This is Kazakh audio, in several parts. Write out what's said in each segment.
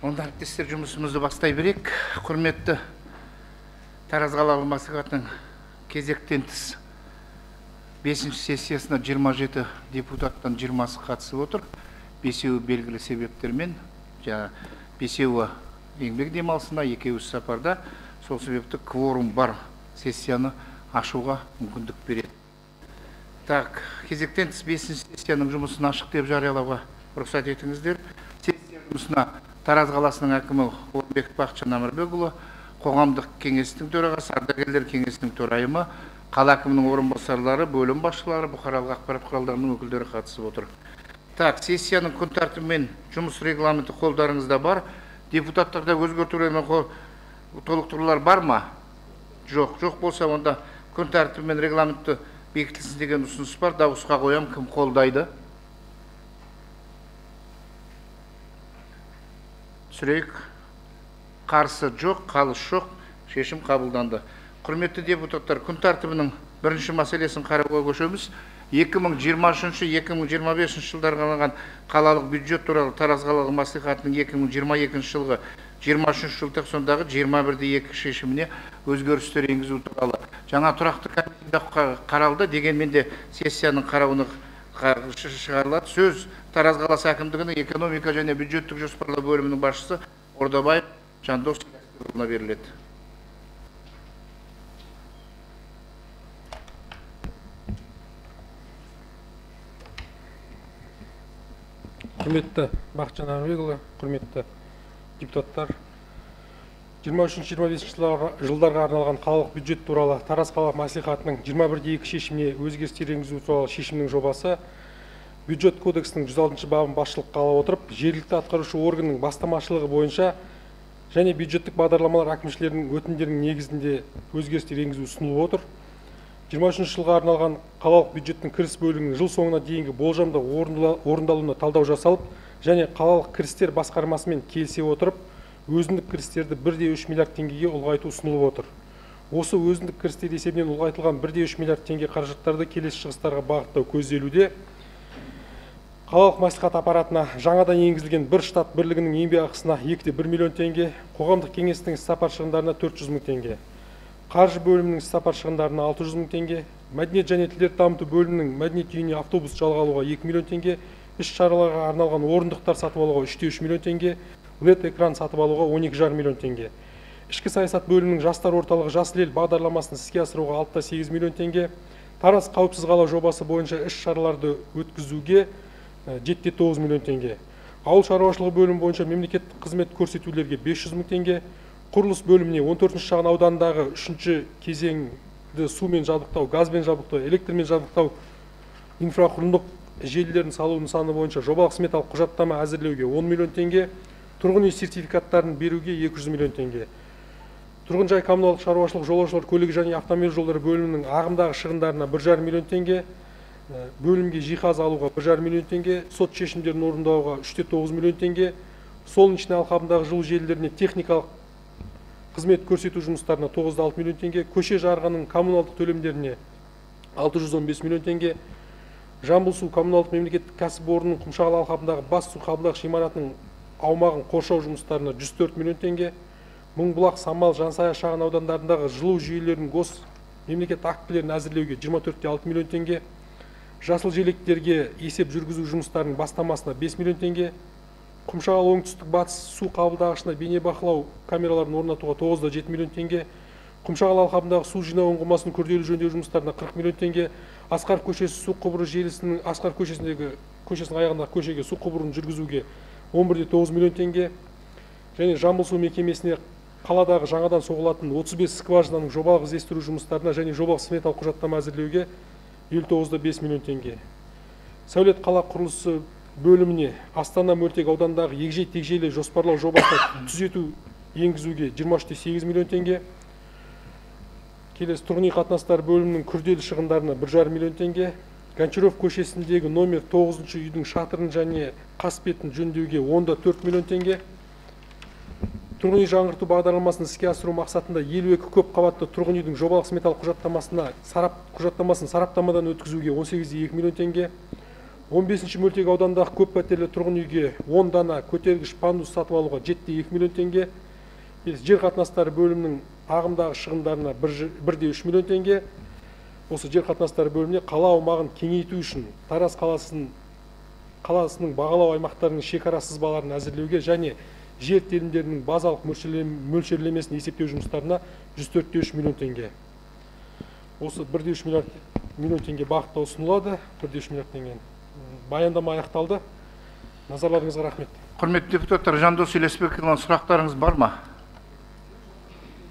Онда, әріптестер, жұмысымызды бастай берейік. Құрметті Тараз қалалық мәслихатының кезектен тыс 5-ші сессиясына 27 депутаттан 20-сы қатысып отыр. 5-еуі белгілі себептермен, жаңа 5-еуі еңбек демалысында, 2-еуі сапарда. Сол себепті кворум бар, сессияны ашуға мүмкіндік береді. Так, кезектен тыс 5-ші сессияның жұмысын ашық деп жариялауға рұқсат етіңіздер. Сессия жұмысына Тараз қаласының әкімі Орынбеков Бақытжан Әмірбекұлы, қоғамдық кеңестің төрағасы, ардагерлер кеңесінің төрайымы, қала әкімінің орынбасарлары, бөлім басшылары, бұқаралық ақпарат құралдарының өкілдері қатысып отыр. Так, сессияның күн тәртібі мен жұмыс регламенті қолдарыңызда бар. Депутаттарда өзгертулер мен толықтырулар бар ма? Жоқ. Жоқ болса, онда күн тәртібі мен регламентті бекітілсін деген ұсыныс бар. Дауысқа қоям, кім қолдайды? Түсірейік. Қарсы жоқ, қалыс жоқ, шешім қабылданды. Құрметті депутаттар, күн тәртібінің бірінші мәселесін қарауға көшеміз. 2023-2025 жылдарға арналған қалалық бюджет туралы Тараз қалалық мәслихатының 2022 жылғы 23 желтоқсандағы 21.2 шешіміне өзгерістер енгізу туралы жаңа тұрақты комиссияда қаралды. Дегенмен де сессияның қарауына шығарылады. Сөз Тараз қаласы әкімдігінің экономика және бюджеттік жоспарлау бөлімінің басшысы Ордабаев Жандос Әскерұлына беріледі. Құрметті Бақытжан Әмірбекұлы, құрметті депутаттар, 23-25 жылдарға арналған қалалық бюджет туралы Тараз қалалық мәслихатының 21.2 шешіміне өзгерістер енгізу туралы шешімнің жобасы бюджет кодексінің 106 бабын басшылыққа ала отырып, жергілікті атқарушы органның бастамашылығы бойынша және бюджеттік бағдарламалар әкімшілерінің өтінімдерінің негізінде өзгерістер енгізу ұсынылып отыр. 23 жылға арналған қалалық бюджеттің кіріс бөлігінің жыл соңына дейінгі болжамды орындалуына талдау жасалып, және қалалық кірістер басқармасымен келісе отырып, өзіндік кірістерді 1,3 миллиард теңгеге ұлғайту ұсынылып отыр. Осы өзіндік кірістер есебінен ұлғайтылған 1,3 миллиард теңге қаражаттарды келесі шығыстарға бағыттау көзделуде. Қалалық мәслихат аппаратына жаңадан енгізілген бір штат бірлігінің еңбекақысына 2,1 миллион теңге, қоғамдық кеңестің іссапар шығындарына 400 мың теңге, қаржы бөлімінің іссапар шығындарына 600 мың теңге, мәдениет және тілдерді дамыту бөлімінің мәдениет үйіне автобус жалға алуға 2 миллион теңге, іс-шараларға арналған орындықтар сатып алуға 3,3 миллион теңге, LED экран сатып алуға 12,5 миллион теңге. Ішкі саясат бөлімінің жастар орталығы Жасыл ел бағдарламасын іске асыруға 6,8 миллион теңге, Тараз қауіпсіз қала жобасы бойынша іс-шараларды өткізуге 7,9 миллион теңге. Ауыл шаруашылығы бөлімі бойынша мемлекеттік қызмет көрсетулерге 500 мың теңге, құрылыс бөліміне 14-ші шағын аудандағы 3-ші кезеңді сумен жабдықтау, газбен жабдықтау, электрмен жабдықтау, инфрақұрылымдық желілерін салу нысаны бойынша жобалық сметалық құжаттама әзірлеуге 10 миллион теңге, тұрғын үй сертификаттарын беруге 200 миллион теңге. Тұрғын жай коммуналдық шаруашылық, жолаушылар көлігі және автомобиль жолдары бөлімінің ағымдағы шығындарына 1,5 миллион теңге, бөлімге жиһаз алуға 1,5 миллион теңге, сот шешімдерін орындауға 3,9 миллион теңге, Солнечный алқабындағы жылу желілеріне техникалық қызмет көрсету жұмыстарына 9,6 миллион теңге, көше жарығының коммуналдық төлемдеріне 615 миллион теңге, Жамбыл су коммуналдық мемлекеттік кәсіпорнының Құмшағыл алқабындағы бас су қабылдағыш ғимаратының аумағын қоршау жұмыстарына 104 миллион теңге, Мыңбұлақ, Самал, Жансая шағын аудандарындағы жылу жүйелерінің гос мемлекет актілерін әзірлеуге 24,6 миллион теңге, жасыл желектерге есеп жүргізу жұмыстарының бастамасына 5 миллион теңге, Құмшағал оңтүстік батыс су қабылдағышына бейнебақылау камераларын орнатуға 9,7 миллион теңге, Құмшағал алқабындағы су жинау ұңғымасын күрделі жөндеу жұмыстарына 40 миллион теңге, Асқаров көшесі су құбыры желісінің Асқаров көшесінің аяғындағы көшеге су құбырын жүргізуге 11,9 миллион теңге және Жамбыл су мекемесіне қаладағы жаңадан соғылатын 35 скважинаның жобалық іздестіру жұмыстарына және жобалық сметалық құжаттама әзірлеуге 59,5 миллион теңге. Сәулет қала құрылысы бөліміне Астана мөлтек ауданындағы егжей тегжейлі жоспарлау жобасына түзету енгізуге 23,8 миллион теңге. Келесі тұрғын үй қатынастары бөлімінің күрделі шығындарына 1,5 миллион теңге. Гончаров көшесіндегі номер 9-шы үйдің шатырын және қасбетін жөндеуге 10,4 миллион теңге. Тұрғын үй жаңғырту бағдарламасын іске асыру мақсатында 52 көп қабатты тұрғын үйдің жобалық сметалық құжаттамасын сараптамадан өткізуге 18,2 миллион теңге. 15 мөлтек аудандағы көп пәтерлі тұрғын үйге 10 дана көтергіш пандус сатып алуға 7,2 миллион теңге. Жер қатынастары бөлімінің ағымдағы шығындарына 1,3 миллион теңге. Осы жер қатынастары бөліміне қала аумағын кеңейту үшін Тараз қаласының бағалау аймақтарының шекара сызбаларын әзірлеуге және жер телімдерінің базалық мөлшерлемесін есептеу жұмыстарына 104,3 миллион теңге. Осы 1,3 миллион теңге бағытта ұсынылады. 1,3 миллиард теңге. Баяндама аяқталды. Назарларыңызға рахмет. Құрметті депутаттар, Жандос Елесбекұлына сұрақтарыңыз бар ма?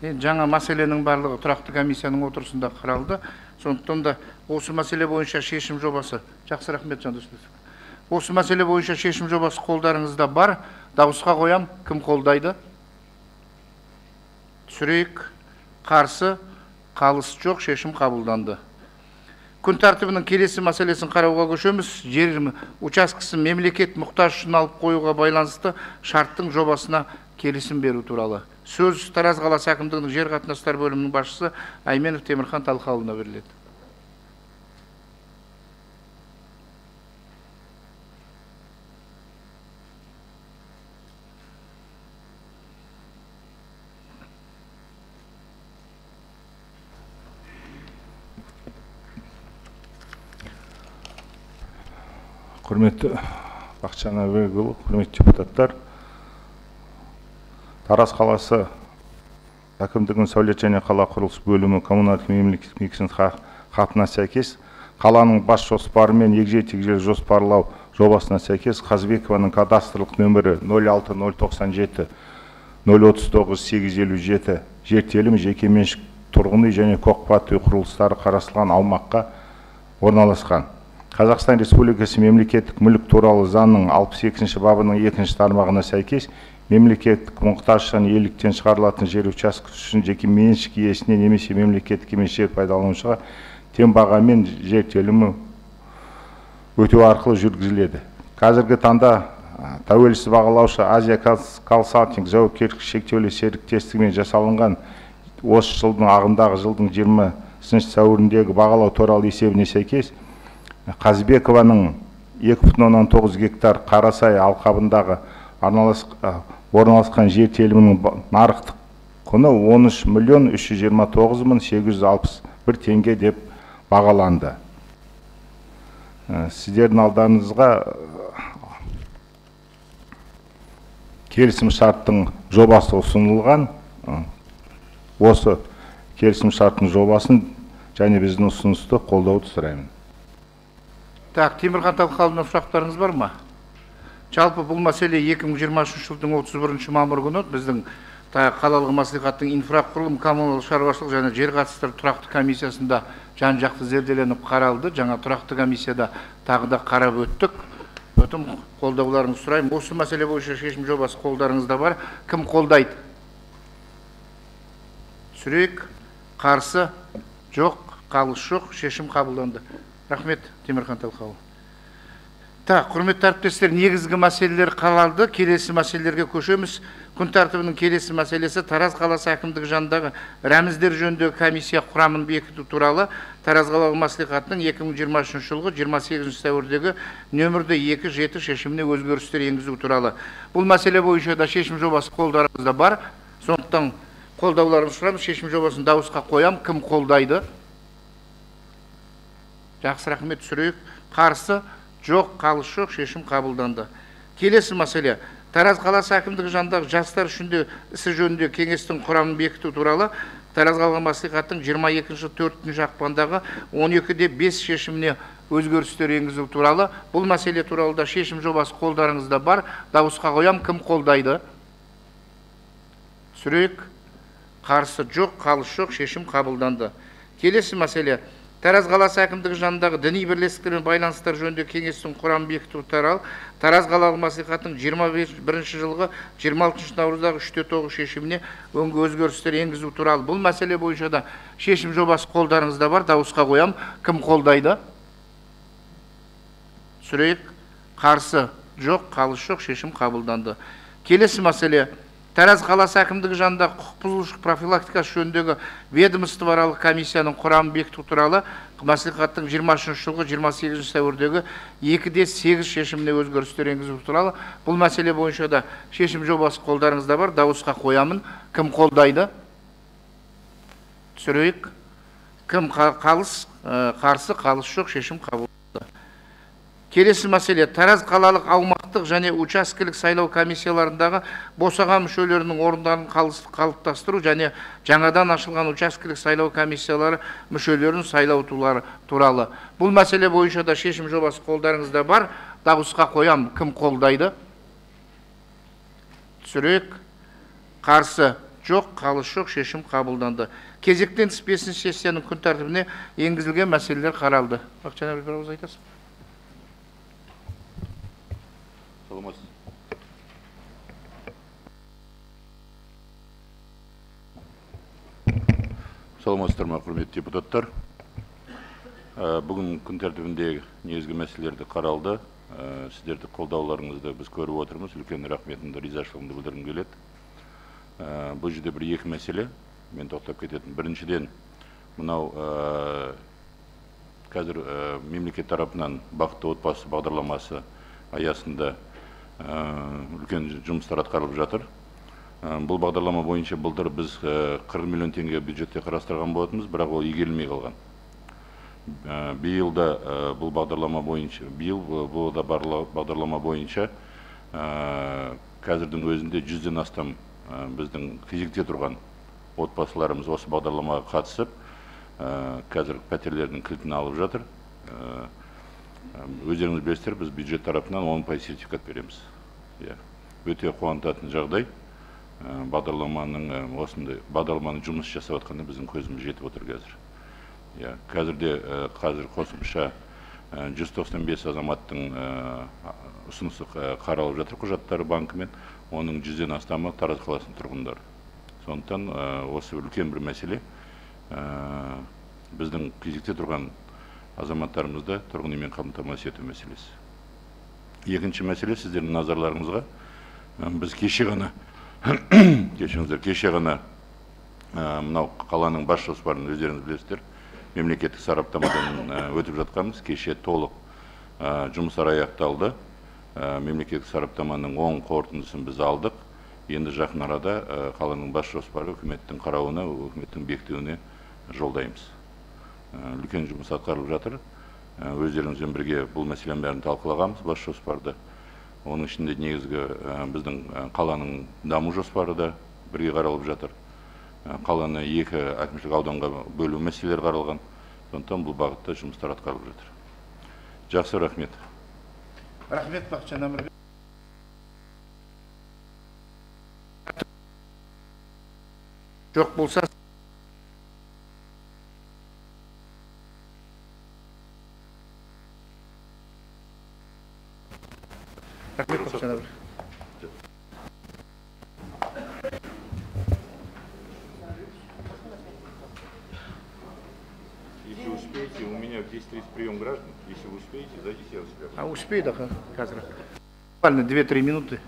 Жаңа мәселенің барлығы тұрақты комиссияның отырысында қаралды. Сондықтан да осы мәселе бойынша шешім жобасы. Жақсы, рахмет, Жандос Елесбекұлы. Осы мәселе бойынша шешім жобасы қолдарыңызда бар. Дауысқа қоям. Кім қолдайды? Түсірейік. Қарсы, қалыс жоқ, шешім қабылданды. Күн тәртібінің келесі мәселесін қарауға көшеміз. Жер учаскесін мемлекет мұқтаж үшін алып қоюға байланысты шарттың жобасына келісім беру туралы. Сөз Тараз қаласы әкімдігінің жер қатынастары бөлімінің басшысы Айменов Темірхан Талқалұлына беріледі. Құрметті Бақытжан Әбікұлы, құрметті депутаттар, Тараз қаласы әкімдігінің сәулет және қала құрылыс бөлімі коммуналдық мемлекеттік мекемесінің хатына сәйкес қаланың бас жоспары мен егжей-тегжейлі жоспарлау жобасына сәйкес Қазбекованың кадастрлық нөмірі 06097 039 857 жер телімі жекеменшік тұрғын үй және көпқабатты үй құрылыстары қарастырылған аумаққа орналасқан. Қазақстан Республикасы мемлекеттік мүлік туралы заңның 62 бабының 2 тармағына сәйкес мемлекеттік мұқтаждан иеліктен шығарылатын жер учаскесі үшін жеке меншік иесіне немесе мемлекеттік емес жер пайдаланушыға тең бағамен жер телімі өтеу арқылы жүргізіледі. Қазіргі таңда тәуелсіз бағалаушы Азия Консалтинг жауапкершілігі шектеулі серіктестігімен жасалынған осы жылдың ағымдағы жылдың 20 сәуіріндегі бағалау туралы есебіне сәйкес Қазбекованың 2,9 гектар Қарасай алқабындағы орналасқан жер телімінің нарықтық құны 13 миллион 329 мың 861 теңге деп бағаланды. Сіздердің алдарыңызға келісім шарттың жобасы ұсынылған. Осы келісім шарттың жобасын және біздің ұсынысты қолдауды сұраймын. Так, Темірхан Талқалұлына сұрақтарыңыз бар ма? Жалпы бұл мәселе 2023 жылдың 31 мамыр күні біздің қалалық мәслихаттың инфрақұрылым, коммуналдық шаруашылық және жер қатыстары тұрақты комиссиясында жан-жақты зерделеніп қаралды. Жаңа тұрақты комиссияда тағы да қарап өттік. Өтім қолдауларыңызды сұраймын. Осы мәселе бойынша шешім жобасы қолдарыңызда бар. Кім қолдайды? Түсірейік. Қарсы? Жоқ, қалыс жоқ, шешім қабылданды. Рахмет, Темірхан Талқалұлы. Так, құрметті әріптестер, негізгі мәселелер қаралды. Келесі мәселелерге көшеміз. Күн тәртібінің келесі мәселесі Тараз қаласы әкімдігі жанындағы рәміздер жөніндегі комиссия құрамын бекіту туралы Тараз қалалық мәслихатының 2023 жылғы 28 сәуірдегі нөмірді 2-7 шешіміне өзгерістер енгізу туралы. Бұл мәселе бойынша да шешім жобасы қолдарыңызда бар. Сондықтан қолдауларыңызды сұраймыз. Шешім жобасын дауысқа қоям. Кім қолдайды? Жақсы, рахмет, түсірейік. Қарсы? Жоқ, қалыс жоқ, шешім қабылданды. Келесі мәселе Тараз қаласы әкімдігі жанындағы жастар ісі жөніндегі кеңестің құрамын бекіту туралы Тараз қалалық мәслихаттың 22-4 ақпандағы 12-5 шешіміне өзгерістер енгізу туралы. Бұл мәселе туралы да шешім жобасы қолдарыңызда бар. Дауысқа қоям. Кім қолдайды? Түсірейік. Қарсы жоқ, қалыс жоқ, шешім қабылданды. Келесі мәселе Тараз қаласы әкімдігі жанындағы діни бірлестіктермен байланыстар жөніндегі кеңестің құрамын бекіту туралы Тараз қалалық мәслихатының 21 жылғы 26 наурыздағы 3-9 шешіміне өзгерістер енгізу туралы. Бұл мәселе бойынша да шешім жобасы қолдарыңызда бар. Дауысқа қоям. Кім қолдайды? Түсірейік. Қарсы жоқ, қалыс жоқ, шешім қабылданды. Келесі мәселе Тараз қаласы әкімдігі жанындағы құқық бұзушылық профилактикасы жөніндегі ведомствоаралық комиссияның құрамын бекіту туралы мәслихаттың 23 жылғы 28 сәуірдегі 2-8 шешіміне өзгерістер енгізу туралы. Бұл мәселе бойынша да шешім жобасы қолдарыңызда бар, дауысқа қоямын. Кім қолдайды? Түсірейік. Кім қалыс, қарсы, қалыс жоқ, шешім қабылданды. Келесі мәселе, Тараз қалалық аумақтық және учаскелік сайлау комиссияларындағы босаған мүшелерінің орындарын қалыптастыру және жаңадан ашылған учаскелік сайлау комиссиялары мүшелерін сайлау туралы. Бұл мәселе бойынша да шешім жобасы қолдарыңызда бар. Дауысқа қоям. Кім қолдайды? Түсірейік. Қарсы жоқ, қалыс жоқ, шешім қабылданды. Кезектен тыс 5-ші сессияның күн тәртібіне енгізілген мәселелер қаралды. Бақытжан Әбілбекұлы, айтасыз? Саламатсыздар ма, құрметті депутаттар. Бүгін күн тәртібіндегі негізгі мәселелерді қаралды. Сіздерді қолдауларыңызды біз көріп отырмыз. Үлкен рахметімді, ризашылығымды білдіргім келеді. Бұл жерде бір екі мәселе мен тоқтап кететін. Біріншіден, мынау қазір мемлекет тарапынан бақытты отбасы бағдарламасы аясында үлкен жұмыстар атқарылып жатыр. Бұл бағдарлама бойынша былтыр біз 40 миллион теңге бюджетте қарастырған болатынбыз, бірақ ол игерілмей қалған. Биыл да бұл бағдарлама бойынша, биыл бұл да бағдарлама бойынша қазірдің өзінде 100-ден астам біздің кезекте тұрған отбасыларымыз осы бағдарламаға қатысып, қазір пәтерлердің кілтін алып жатыр. Өздеріңіз білесіздер, біз бюджет тарапынан 10% сертификат береміз. Өте қуантатын жағдай. Бағдарламаның осындай бағдарламаның жұмыс жасап жатқанда біздің көзіміз жетіп отыр қазір. Қазірде қазір қосымша 195 азаматтың ұсынысы қаралып жатыр құжаттары банкімен, оның 100-ден астамы Тараз қаласының тұрғындары. Сондықтан осы үлкен бір мәселе, біздің кезекте тұрған азаматтарымызды тұрғын үймен қамтамасыз ету мәселесі. Екінші мәселе, сіздердің назарларыңызға, біз кеше ғана кеше ғана мынау қаланың бас жоспарын өздеріңіз білесіздер, мемлекеттік сараптамадан өтіп жатқанбыз. Кеше толық жұмыстар аяқталды. Мемлекеттік сараптаманың оң қорытындысын біз алдық. Енді жақын арада қаланың бас жоспары үкіметтің қарауына, үкіметтің бекітуіне жолдаймыз. Үлкен жұмыс атқарылып жатыр. Өздеріңізбен бірге бұл мәселенің бәрін талқылағанбыз, бас жоспарды. Оның ішінде негізгі біздің қаланың даму жоспары да бірге қаралып жатыр. Қаланы екі әкімшілік ауданға бөлу мәселелері қаралған. Сондықтан бұл бағытта жұмыстар атқарылып жатыр. Жақсы, рахмет. Рахмет, Бақытжан Әмірбек. Жоқ болса, рахмет, Бақытжан Әмірбек. Если успеете, у меня в 10:30 прием граждан. Если вы успеете, зайдите, я успею. А успею, да, қазір. Буквально 2-3 минуты.